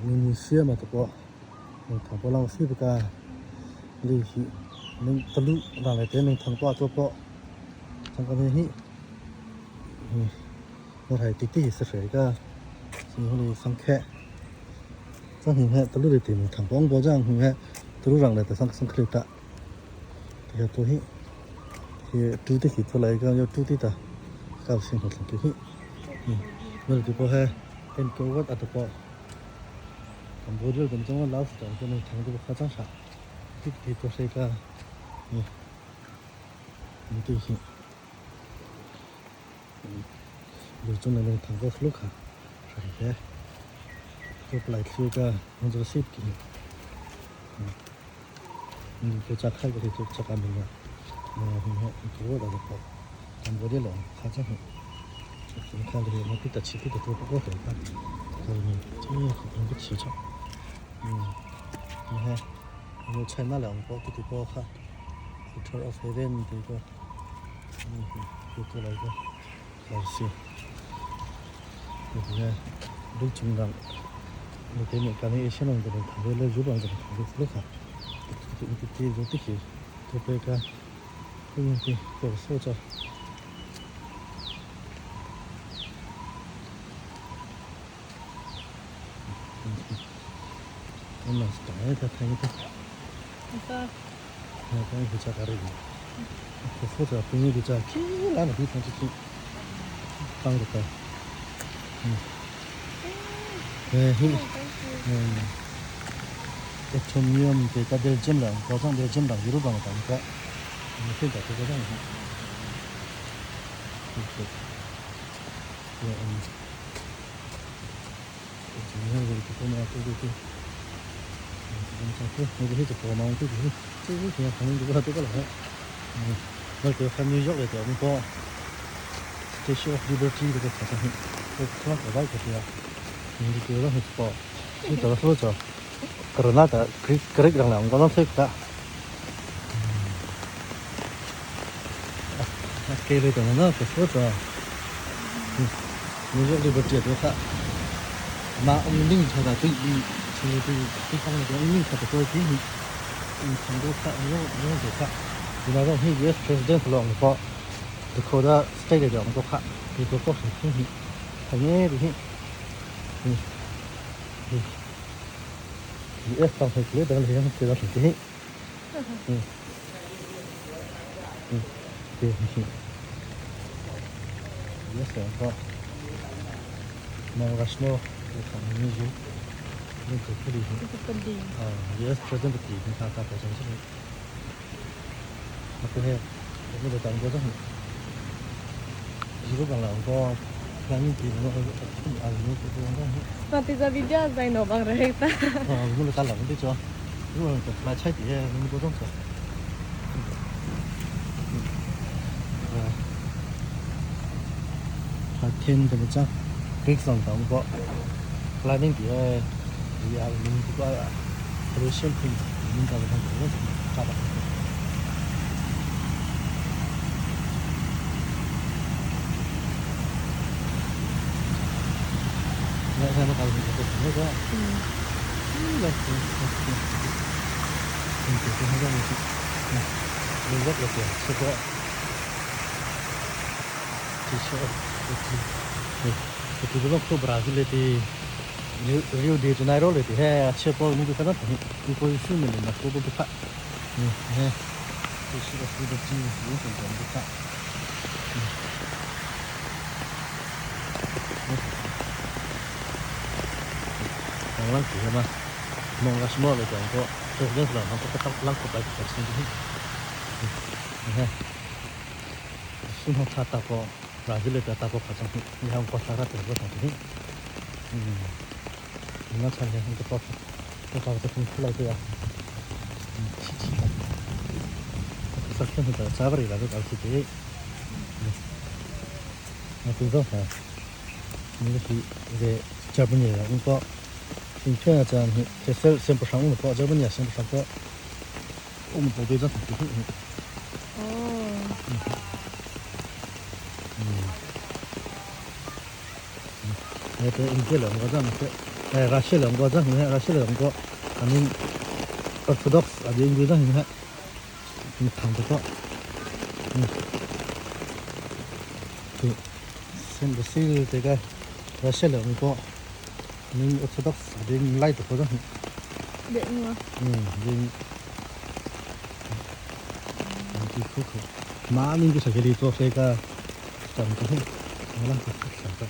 Indonesia ma to po thang po lang si ka li hi ning talu rang le te ning thang po to po thang ka hi mo thai ti ti se hre ka si hu li sang khe sang hi he talu le ti ning thang po ong bo jang hu he talu rang le ta sang sang khli ta ti to hi hi tu ti hi to lai ka yo tu ti ta ka sin ho thang ki hi mo ti po he en ko wat a to po Cambodia kan chong Laos tang ko nang thang tu kha chang sha ti ti to se ka ni ni ti hi lu chung na nang thang ko khlu kha sha he to plai thlu ka nang zo sip ki ni ko cha khai ko to cha ka mi na na hi he ko da ko Cambodia lo kha chang he 你看这些，那给它吃，给它做不过头看，这这个吃着，嗯，你看，我采那两个，给它包哈，Hotel of Heaven 这个，嗯，又过来一个，老师，你看，都中了，你给你刚才一些人给你谈的，那日本人谈的是啥？这这这这这些，这这个，嗯，对，这个说着。 Statue of Liberty 这个好像我突然搞到一个呀，你这个很不，你怎么说着？可能那个可以可以让两个人推个，啊，给了等那个说着，你这里边解决他，那我们另一的对比，其实对对方那个另一的说给你，嗯，很多看，用用这看，你那种黑 US President 了，我说。Dakota State 的两个看，一个过很清晰，很耶的嘿，嗯，嗯，US 当时觉得那些觉得很嘿，嗯，嗯，对，很US 两个，Mount Rushmore 就很明显，那个这里啊，US President 的你看他表现这个，那不嘿，我们的当国政。 Ma ti sa video sai no bang rekta. Rio de Janeiro 里的，吃包你就看到你可以训练的，多多不怕。嗯，哎，这是个福的金福水全不怕。嗯，嗯，我记得嘛，弄个什么来讲过，这是两个不两个白个星期。你看，孙红他大哥，Brazil 的大哥考上去，你看我啥个大哥上去。嗯。你那产品很多，我搞个从出来的呀，嗯，七七的，sakın da sabır ile de alçı那工作哈，你个是在这不呢？你说，新圈这样，这先先不上，我们搞这不呢，先不上个，我们部队这很哦。嗯，那个应该了，我这样子。Russia le ong ko cang Russia le ong ko anin Orthodox ading bi cang hin thang te ko Saint Basil te ka Russia le ong ko anin Orthodox ading lai te ko cang ding ti khu khu ma ning ki sakeli to se ka chang ko hi lang ko sa ka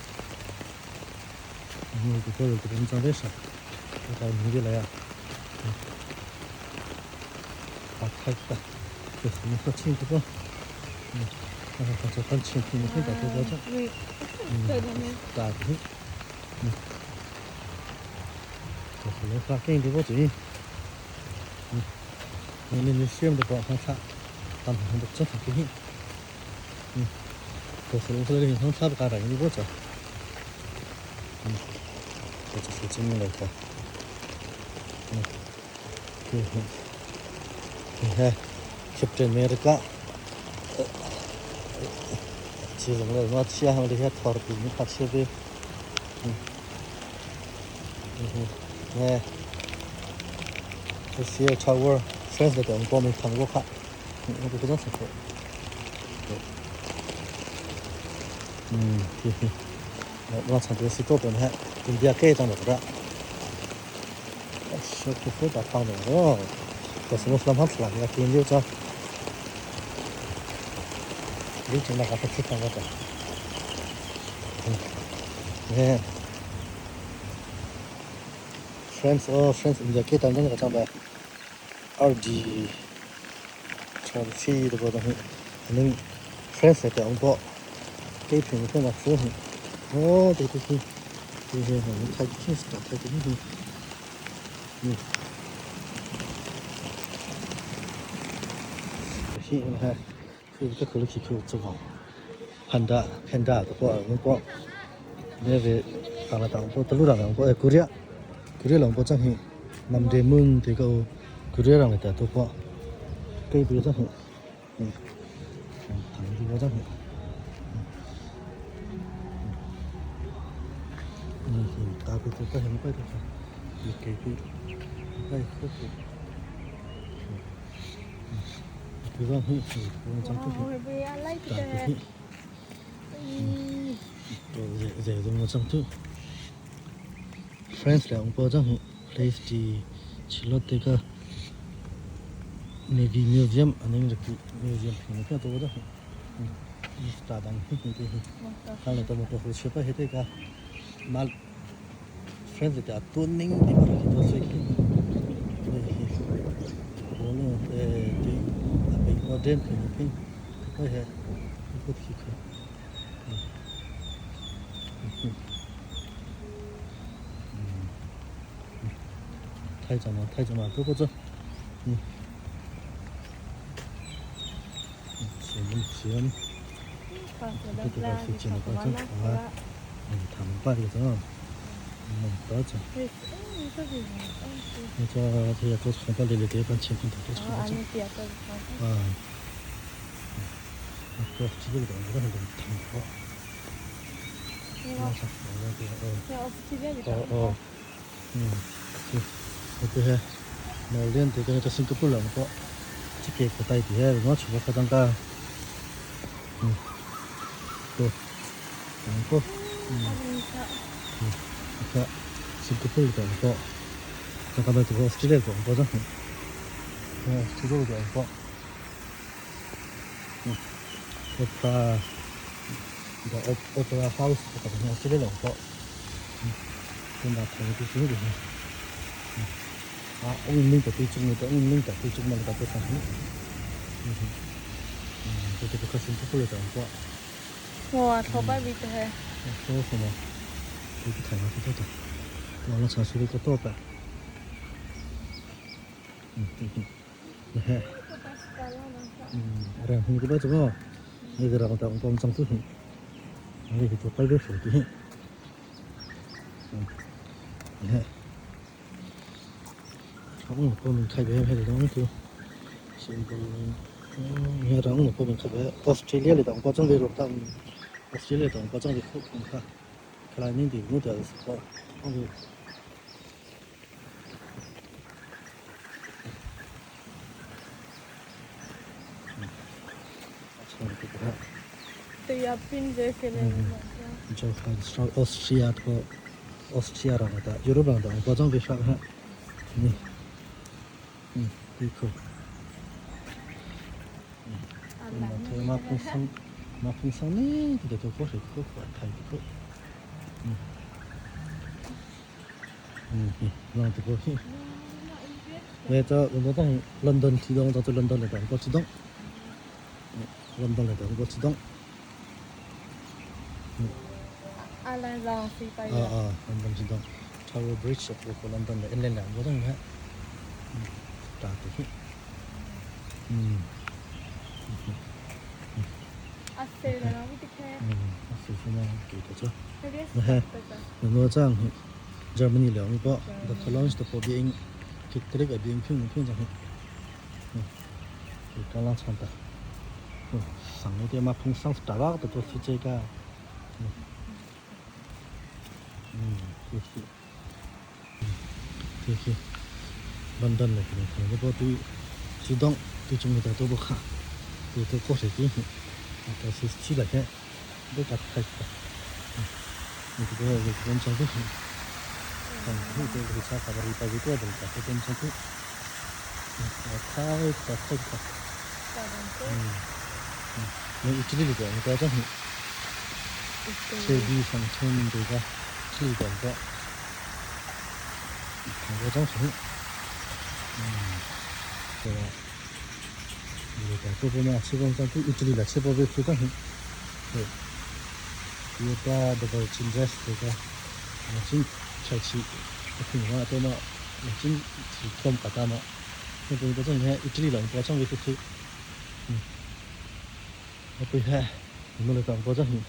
Captain America France oh France India ke tam ka chang ba RD Chelsea de ko da hi aning France te ong po ke phing ko na fu hi oh te te hi te he he thai ki sta thai ki hi hi ha cái khử lực khử cho vòng Panda Panda 的话如果那个当了当过德鲁当过 Korea Korea 两个真系南地门这个 Korea 人来的都过，这边真系，嗯，唐这个真系，嗯，大边都很快的，你给边，哎，这个很，France le ong po chang hi place ti chilot te ka Navy Museum aning raki museum phing ka to da hi sta dang hi hi te hi kala to mo to hu chepa he te ka mal France te atun ning ti par ki to se ki hi bolo te ti ape ko den phing phing ko he ko thi kho 太早嘛，太早嘛，都不走。嗯，行行，这个是进了关中啊，嗯，他们把这个弄到这，那这这些都是红包里的这帮钱，都是红包。啊，这这个东西很疼。哦哦，嗯，对，这个 Malaysia 这个新加坡两个，这个个带的，我去过他当个，嗯，对，两个，嗯，嗯，这个新加坡两个，这个这个澳大利亚两个，嗯，澳大利亚两个，嗯，这个这个 Opera House 这个澳大利亚两个，嗯，这那同一个是的。啊，我们个对中的，我们个对中的个对上去，嗯嗯，这个可新加坡的两个。哇，头发比这还。说什么？这个太阳是多的，完了尝试了个多吧。嗯嗯嗯，嗯，然后你个怎么？那个让我当帮张主任，那个做白白手的，嗯，你看。ông cô mình khai bé hay là ông tu xin nghe rằng ông cô mình khai bé Australia là ông có trong về rồi tao Australia ông có trong về khúc không kha cái này nên thì nó được có ông Austria tho Austria rang ta Europe rang ta ko chang ve sha ha ni ti kho ma phung sang ma phung sang ni ti to ko ri kho kho thai ti kho lang ti ko hi me ta lo tang London thi dong ta London le ta ko chi dong London le ta ko chi dong London chi dong Tower Bridge ko London le England le ko dong ha ta ti hi Germany le ang po the Cologne te po bi ing kik a bi ing phing phing chang hi ka lang chan ta sang te ma phung sang ta ra ta to si che ka ti khi London le ki thang po tu si dong tu chung ta to bo kha tu to ko se ki ta si chi la he bo ka thai ta ni ko ko ko chang tu chang tu ko ko cha ka ri pa ji ko ta ko chang tu thai ta thai ta ni Italy le ko ko chang hi che bi sang chen de ga chi ko ko ko chang hi 对吧？你个这不嘛，七公咱都 Italy 了，七宝贝出个很，对，有个这个金在这个，我金才去，我听话对嘛，我金是从大家嘛，那不个这你看 Italy 了，我上个去，嗯，我不看，你们来讲过这很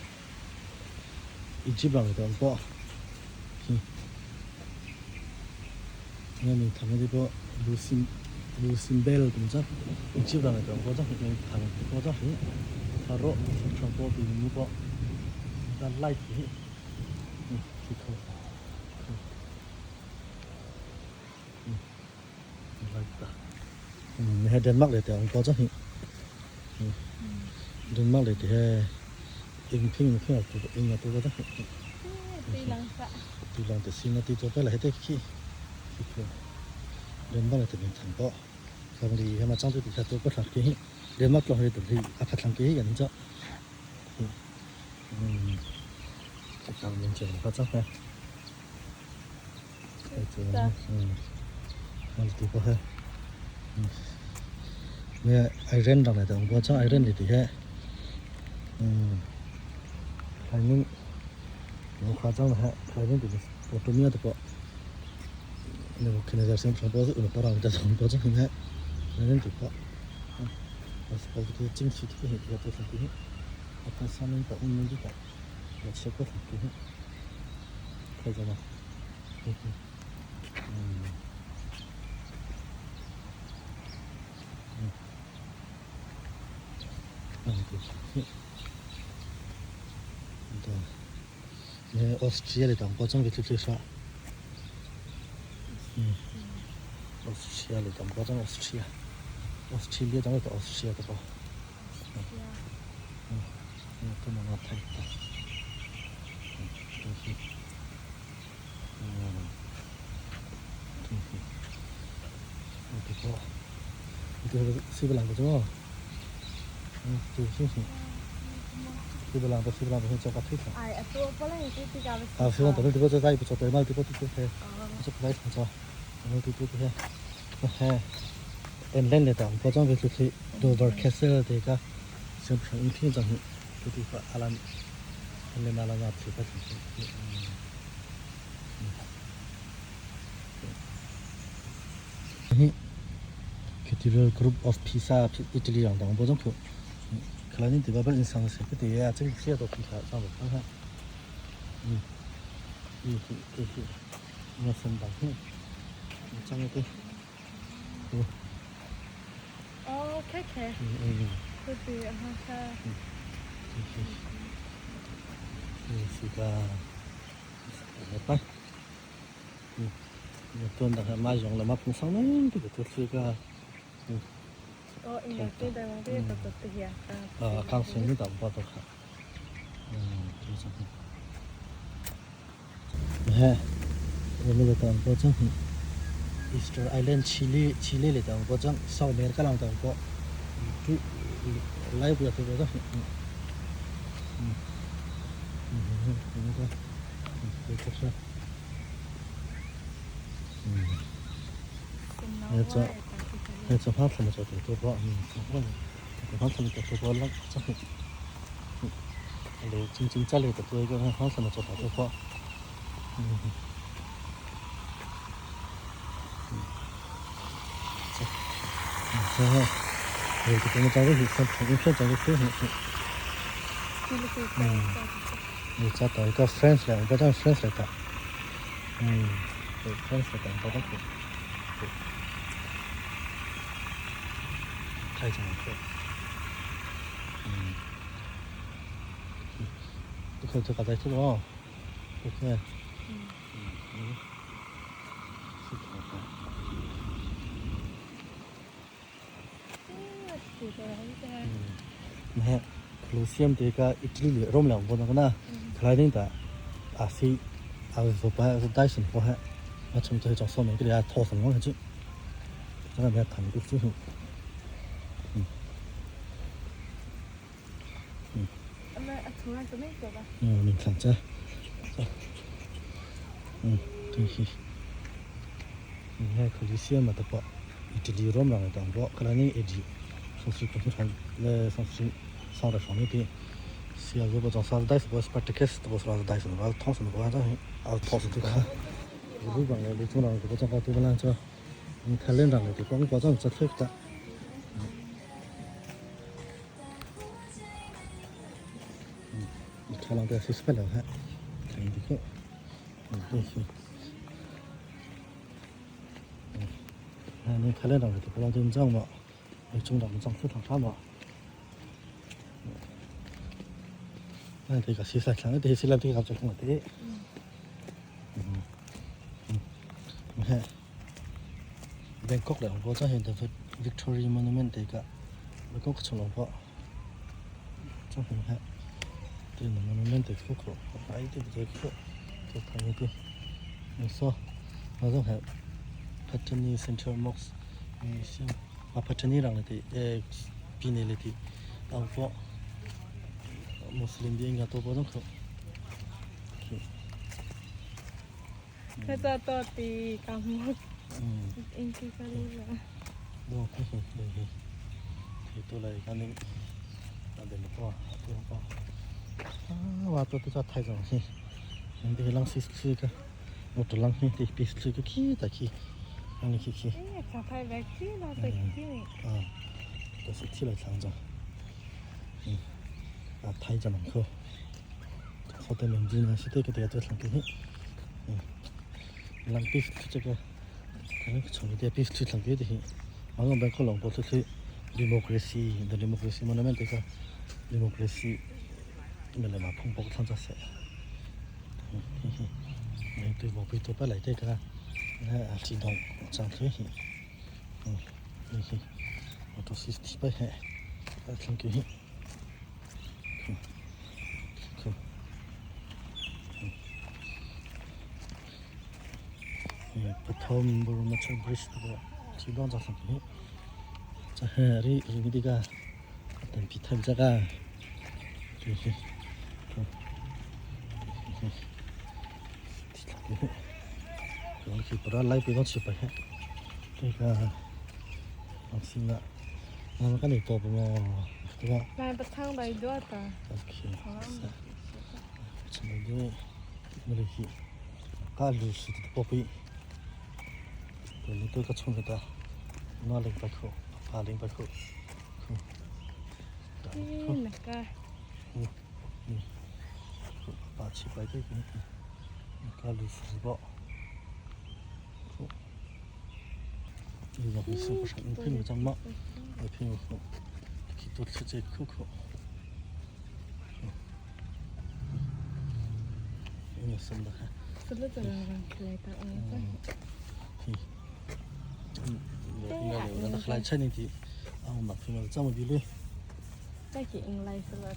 ，Egypt 来讲过，嗯，那你他们这个 Lucin Lucin Bell 怎么着？Egypt 来讲过这很，他们过这很，他若传播比你个，但 light 嗯，去扣，嗯，light ta，嗯，你还 Denmark 来讲过这很，嗯，Denmark 来的 ing phing phing tu ing tu ko ta ti lang te sin ti to pa la te khi khi ko Denmark te bin thang to khang li ha ma chang tu ti kha to ko thak ki Denmark lo he tu hi a phat thang ki yan cha um chang min chen ka cha ha um ma ti ko ha me Iran rang la ta ko cha Iran li ti he um khai ning 我夸张了哈，开门就是我对面的个，那我可能在先传播是有不让在传播这很看，那人就个，嗯，我是包括进去这个也都是这个，我看上面的我们就个，我切过这个，看着吗？嗯嗯嗯，嗯，对，对。你 Austria 里当，保证给最最少。嗯，Austria 里当，保证 Austria，Australia 当个 Austria 的吧。嗯嗯，都能太大。嗯，东西。嗯，东西。我这个，你这个随便啷个做？嗯，就行行。随便啷个随便啷个做个推特。啊，希望到时这个再一不做对嘛，这个这个这个来做，然后这个这个，嘿，en le tang ko chang ve khi Dover Castle te ka sim phang phing chang tu ti fa alan le na la na thi pa hi Cathedral Group of Pisa Italy rang dang bo jong khu khalani ti ba ba insang se ke te ya che khia to phi kha chang ba ha i hi i hi na san dang hi chang te Oh, okay, okay. Could be a hunter. 是个，来拜。嗯，tuần là mai dòng là map sáng đấy thì tôi suy cái Oh, ingat din tayo mga pinag-pagpapahia. à càng xuống như tạm bao tôi khá. He le tang ko chang Easter Island Chile Chile le tang ko chang South America lang tang ko tu lai bu tu ko Colosseum te ka Italy le Rome lang bon na khalai ding ta a si a zo pa zo dai sin po ha a chum te chong so me ke ya tho sang ngong chu ta na tham ku chu. Mình thẳng cha tu hi he Colosseum ma ta pa Italy Rome lang tang bo khala ni AD song si ko thang le song si sang ra song ni ti sia zo ba jong sa dai bo Spartacus to bo sa dai so ba thong so ba ta a thong so tu kha ru bang le chung rang ko chang ka tu ba cho Thailand rang le ti kong pa chang cha thek ta Thailand te si spell ha thai di ko ni Thailand rang le ti ko jing chang ma chung rang chang thu thang tha ma ai te ka si sa thang te si lam te ka chang te Bangkok le ko cha hen the Victory Monument te ka Bangkok chung long po chang hen ha te monument te ko ko ai te te ko te thang te so ma zo ha Patani Central Mosque Museum ma Patani rang le te e pine le te ang po Muslim bi nga to po jong kho. 佢就多啲咁应该嗰啲啦。 我这个， 哎，小太白去了，再去。 democracy the democracy monument ka democracy mele ma phong pok thang cha se tôi bỏ bị tôi bắt lại đây cả là chỉ động chẳng thế hi hi tôi sẽ chỉ bắt hệ thằng kia hi Pathom Burmachal Bridge chỉ đón ra thằng kia cha he ri ri đi cả tận bị thay ra cả 来不唱白多的。 那个。 是不是人来的？再去用来是了，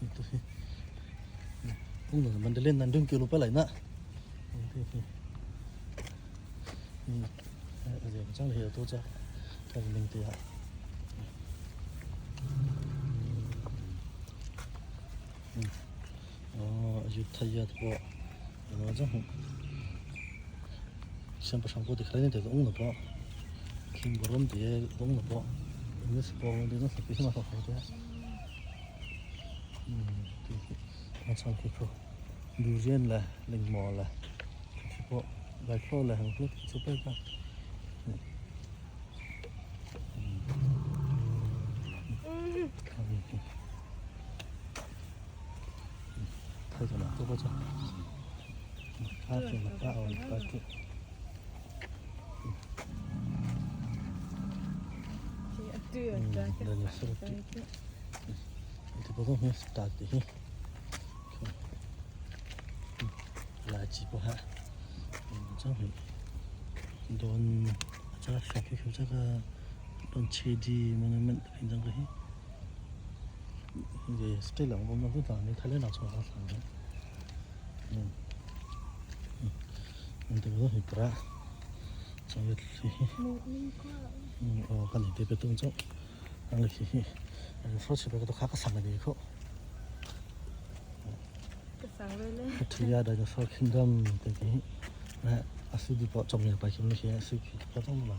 มันจะเล่นนั้นดึงกิโลไปไหลนะ这里有多少？这是零点。哦，有太阳的不？我这红，先不上过的，肯定得是红的不？听不懂的红的不？你是包的，那是为什么好的？嗯，对，我唱歌歌，榴莲了，柠檬了，这不来靠了，很多这边个。太久了，多不着。咖啡嘛，咖啡，咖啡。来几波哈，这回โดนจะคือ这个โดนเชดีมันมันเป็นจัง个也是这两个嘛，都长得太难做了，嗯嗯，嗯，这个很大，这个嗯哦，看你这个动作，那个嘿，说起来个都卡个上个一口。 ทุยาได้จะสอขึ้นดำแต่ทีนะอาศัยดีปอจงอย่าไปคิดไม่ใช่อาศัยคือปอต้องมา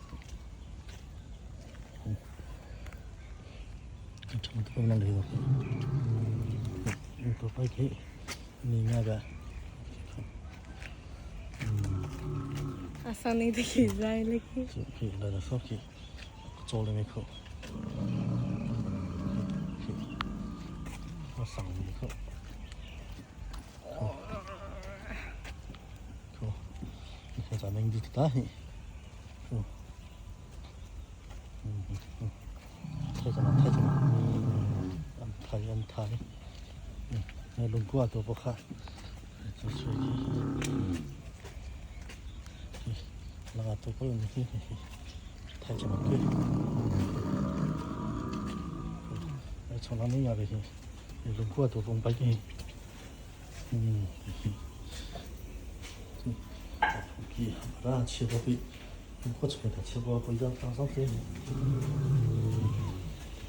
ทำตัวนั่งเลยตัวไปที่นี่ง่ายแบบ อาศัยนี่ที่ใจเลย คือเราจะสอบคือโจเลยไม่เข้ามาสั่งไม่เข้า咱们就打嘿，嗯，嗯嗯，太怎么太怎么，嗯，太嗯太，嗯，那龙骨都不看，就是，那个都不用去，太怎么贵，那从哪里来的？龙骨都不白去，嗯。把它切个比，我出来切个比较当上去，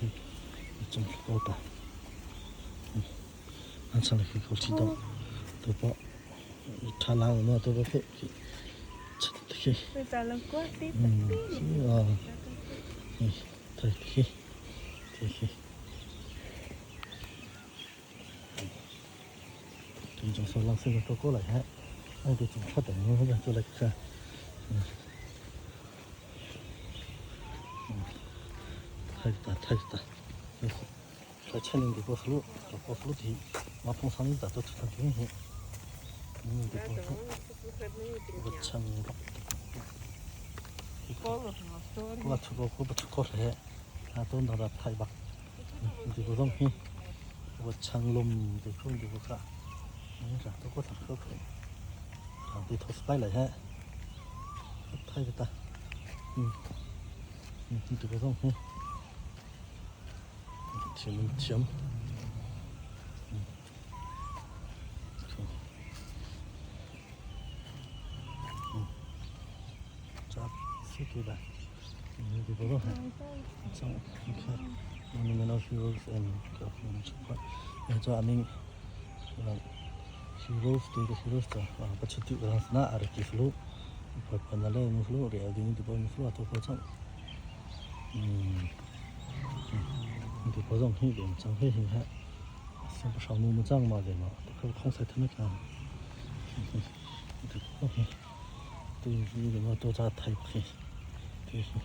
嗯，真高大，嗯，俺吃了一口气都，都把，他拿我们都不去，吃的去，嗯，是啊，嗯，对去，对去，这种说浪费的都过来哈。那个总差点，我们做了个，嗯，嗯，太大太大，就是在前面的过路，过路的，马碰上你咋都出他军训，嗯，对不？我抢了，我出过我不出过来，他都拿到太吧，嗯，这个东西，我抢龙的空的不看，你啥都过他可可。đi thôi spy lại ha thay người ta ừ ừ từ cái không ha chiếm chiếm ừ chắc suốt cái này ừ từ cái không ha xong ok mình nói heroes and cho anh em heroes te ka heroes ta pa chuti ka na ar ki flu pa pa na le mu flu re adi ni pa mu flu ato pa chang um ti pa zong hi de chang he hi ha sim pa shang mu mu chang ma de ma to ka khong sai thana ka ti pa hi ti hi de ma to cha thai pa hi ti hi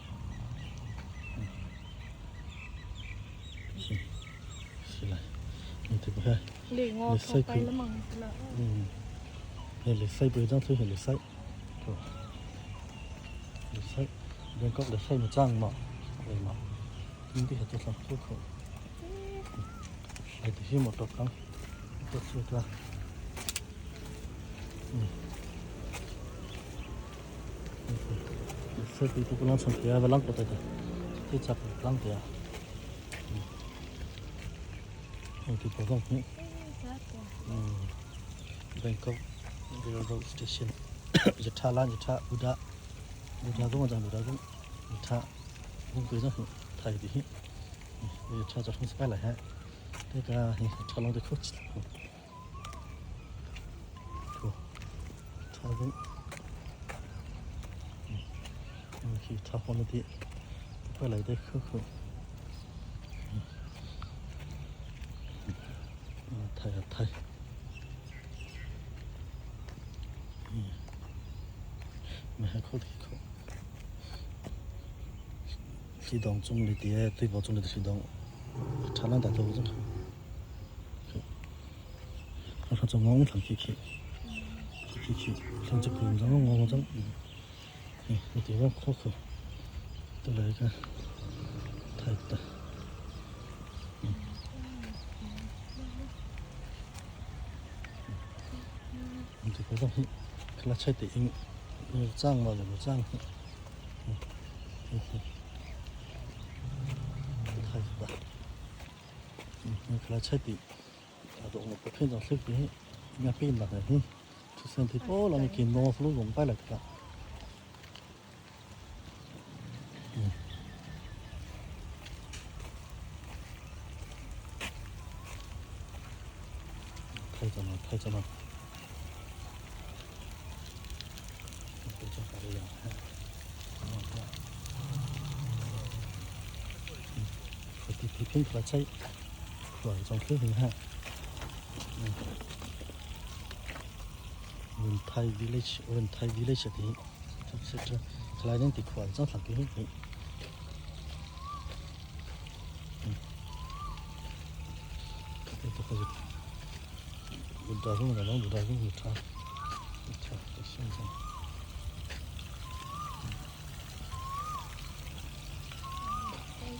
是来，你这个。 หรืองอเข้าไปแล้วมั้งละ 嗯，那绿色不张推绿色，绿色，连个绿色没长嘛，对嘛？你这个做啥出口？哎，这些没多讲，多说点。嗯，绿色比这个啷成皮啊，不啷个的的，这咋不啷的啊？ Bangkok Railroad Station Jatha lan Jatha Buddha Buddha zong a Buddha zong Jatha hung zong hi thai ti hi Jatha cha thung spai lai ha te ka hi tha long te khu tha zong khi tha hon ti pa lai te khu khu Thai a thai. Thli dong cung le ti he tuivo cung le thli dong ṭha lan dah to cu. A cho ngong thlang khi khi. Khi khi thlang chu kum zong ngong zong. Ti va kho kho. Tu lai ka thai ta. Ti ko zong hi khala chai te ing chang ma le chang hi. Thai ta. Khala chai ti a do ngo phen jong thlik ti hi nga pin la hi. Thu sen ti po la mi kin no flu zong pai la ta. 太脏了，太脏了！皮皮皮来拆，来装车很哈。Thai village, Thai village thì etc. Khalai den ti khual chang thlang ki hi. Buddha zong da long Buddha zong tha. Tha ta shen zong.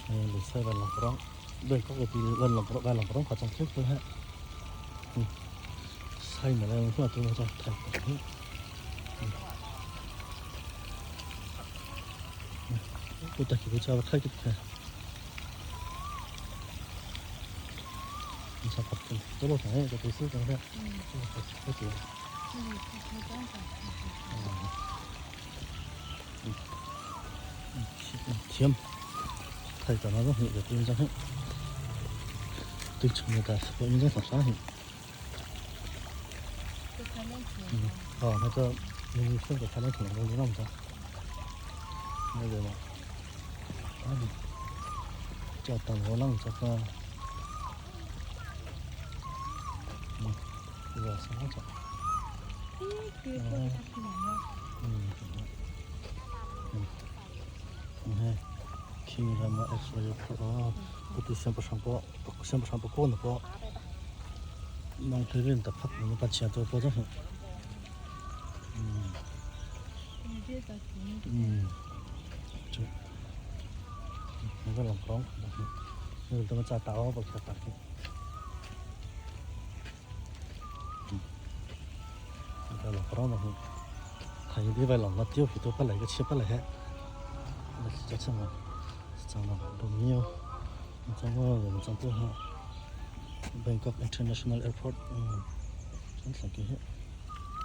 Le sai van long rong. Đây có cái tí lần lòng rong lòng rong khá trong trước thôi ha. Sai mà lên mà tôi cho thầy cái. Tôi ta chỉ cho thay cái này. Sao tập tôi lo thế cho tôi xíu cho nó. Tôi chỉ. Thiêm. Thầy cho nó rất hiệu được tôi cho hết. Tôi chúng người ta có những cái phản hiện. 哦，那个你分个他那可能都那么大，那个嘛，啊，叫等我弄这个，嗯，这个什么叫？嗯嗯嗯，听他们爱说有可哦，不对，先不上包，先不上不过那包，弄这边的怕我们把钱都包着很。 嗯，那个老公，那个怎么扎刀不开打的？嗯，那个老公的话，他有另外两个钓鱼都不来个吃不来，那是叫什么？是长了都没有，长个我们长多哈，Bangkok International Airport，嗯，真是给，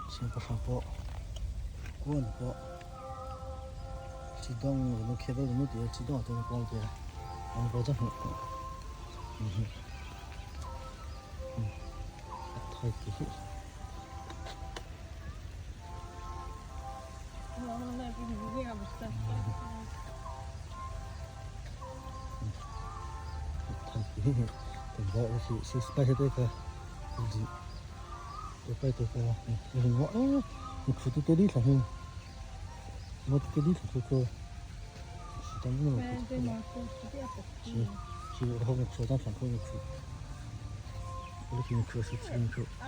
先不上包，过呢包。自动我们开到什么地，自动都能光的，我们保证很，嗯哼，嗯，太对。太对，等到是是摆些这个，就是摆这个，就是我哦，你裤子得里头，我得里头这个。是是，后面裤裆穿后面裤，我的裤是穿裤。嗯。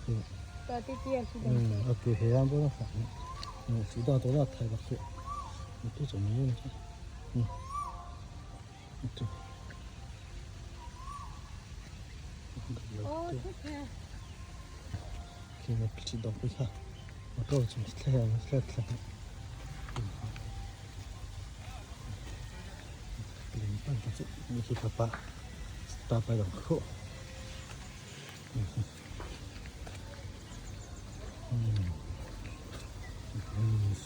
嗯，啊对，黑暗不能反，嗯，知道多少太不去，你这怎么用的？嗯，对。哦，这个。可以知道不下，我告诉你，太阳晒太阳。Ta pai dang kho.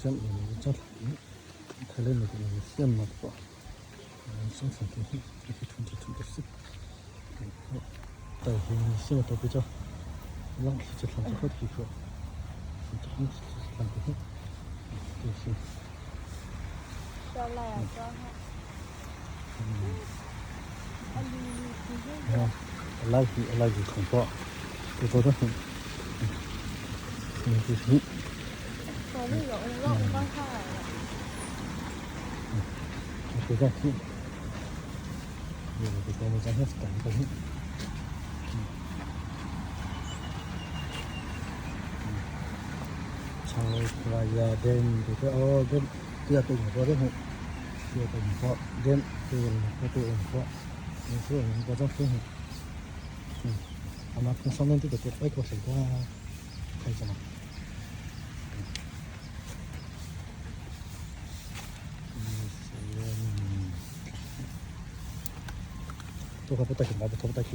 Siam cho Thailand là siam mà có sống sống thì thì thun thì thun được tại vì siam mà tôi cho lăng thì chỉ làm cho hết thì có không làm được hết thì ตัวแหลกก็ฮะอันนี้คือ lại thì lại thì không có tôi có đó thì thì ตัวนี้ก็องค์ลงก็ค่ะ tôi ra thì giờ tôi có một cái hết cả cái ชาวพรายาเดนตัวอ๋อเดนเตียตัวหัวเดนเตียตัวหัวเดนตัวหัวตัวหัวนี่คือหัวจ้าคืออามาคงซ้อมเล่นที่ตัวไปกดเสียงว่าใครจะมาตัวเขาไปตัดมาตัวเขาไปตัด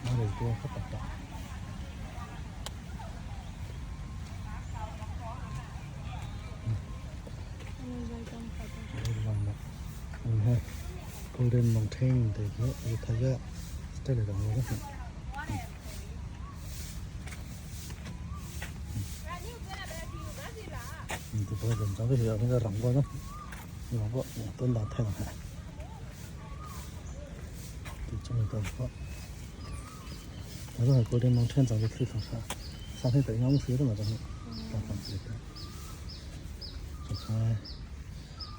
มาเลยตัวเขาตัดต่อ อันนี้ใบจำกัด Golden Mountain 되고요. 이탈리아 스타일에 나오는 거. 음, 또 뭐가 먼저 그래요. 그러니까 랑거는 이거 뭐 어떤 나타나. 좀 이따 봐. 나도 Golden Mountain 장비 클릭하자. 상태等于我的嘛，这是。大方这个。这看，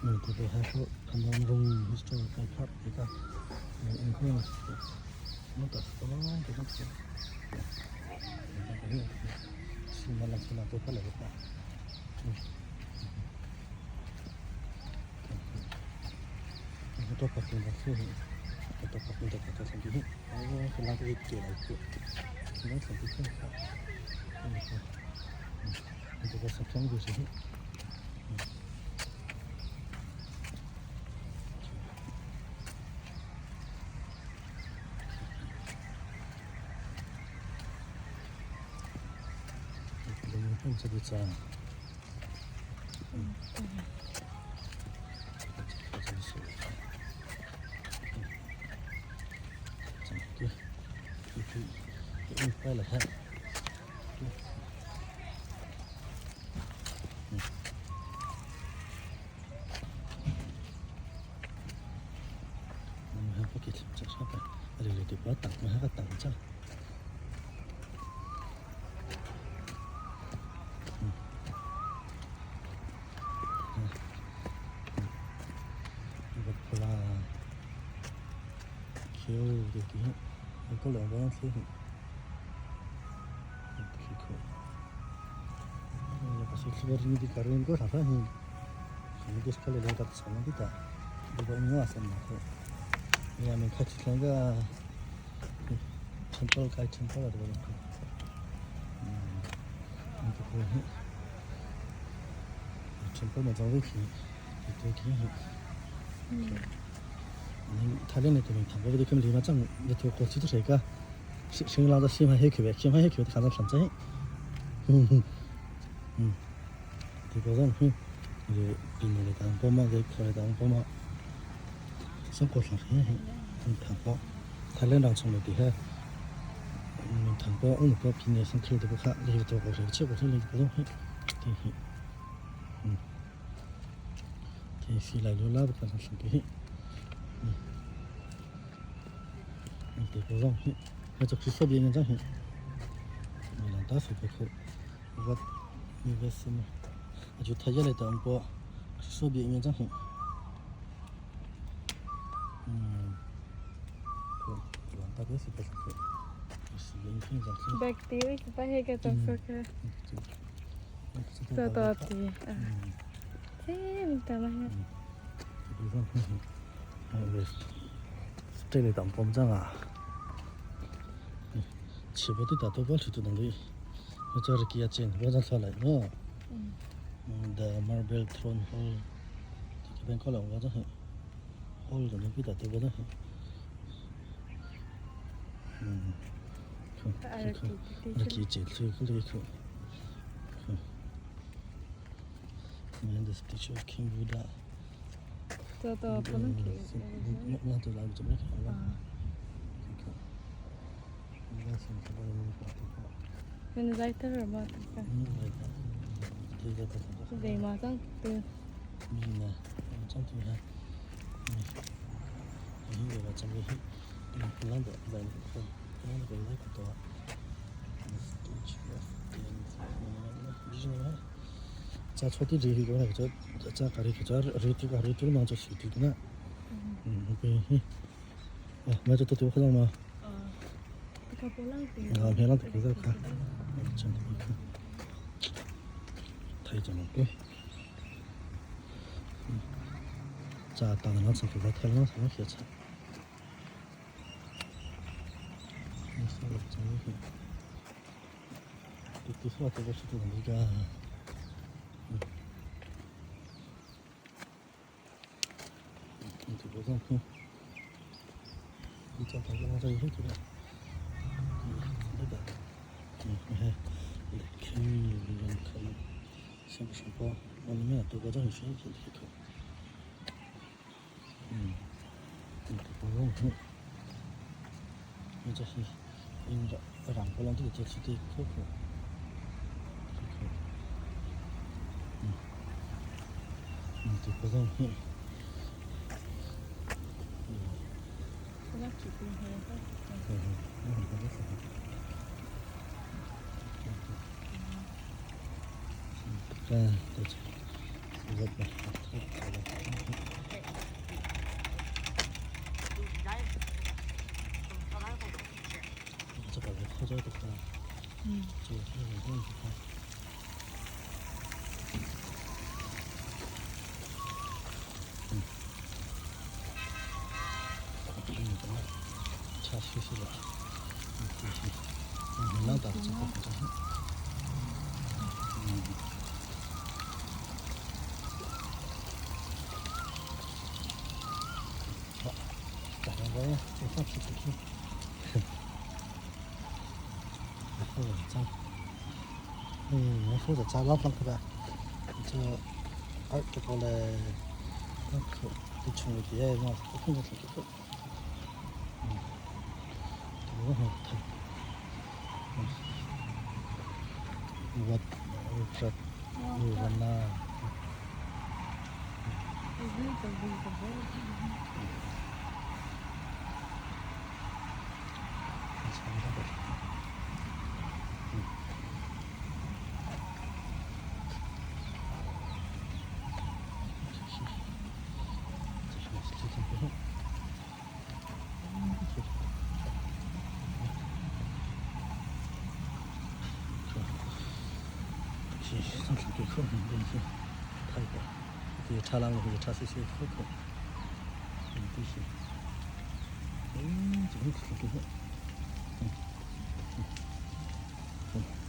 你这个还是看到那种 historical park 这个，嗯，可能是，我到时候这个是，是嘛？那是那多快来个吧？嗯，我多跑点个是，我多跑点个这成绩，我是那个接来个，那成绩更好，嗯嗯，这个是中国是。这个脏。嗯。这是。嗯，对，对，对，快了，看。嗯。我们还不给这上边，啊对对对，不要挡，我还要挡着。 có lượng với phía hiện di karin ko thapa hi ni des kale le ta sama kita do ba ni asan na ko ya me khachi langa temple kai temple ada ba ko to ko hi temple ma jawi ki to ki hi 他练的对面，我不得跟李妈讲，你头过去都谁个？新新拉到新盘黑口呗，新盘黑口看到上真，嗯嗯嗯，这个人哼，你比你的当宝马，这考的当宝马，生活上很很很谈宝，他两张从了底下，嗯，谈宝，我们个比你身体都不好，你做过去，吃过去你不懂哼，对哼，嗯，这是来了拉不看上身体。对个让嘿，还做去说别人张嘿，你让大水不口，我你个什么？就他家来当过，说别人张嘿，嗯，让大哥是不是？是人听张嘿。 แบคทีเรียไปให้กระจกสักตัวตัวตีอ่ะเจ๊มันแต่ละฮะ 这里当保障啊，起步的大多保持都能力，我这是给他剪，我让出来喏。嗯，The Marble Throne Hall，这边过来我这很， Hall da bi da te ba da. Hmm. Ki che chu ku le khu. Man the statue of King Buddha. To to po nang ki. Na to la chu la. Mình giải thích rồi mà tất cả. Về mà sang từ. Cái po lang từ. 这当然是给他太冷，什么鞋子？你说的真是，这这说这个是这个，嗯，你这个上看，你这他这这有这个，嗯，这个，嗯，你看，看，看，像不像包？我里面都个这很新鲜的个。嗯，这是因为让过来这个就是这可可，可，嗯，嗯，这个让，嗯， Po lang ki từ hè. 嗯，嗯，嗯，对，对，对，这个好这个 Ừ. 这个这个。查休息了，嗯，那打这个好像，嗯，好，打上个，我放出去，然后再，嗯，我负责扎老板去吧，这二这个嘞，那可你从那边我控制这个。 วัดรัดอยู่วันหน้าใช้ได้ 上次给客人东西，太多，这些茶囊这些茶水些可可，嗯，这些，嗯，这个可可，嗯，嗯，嗯。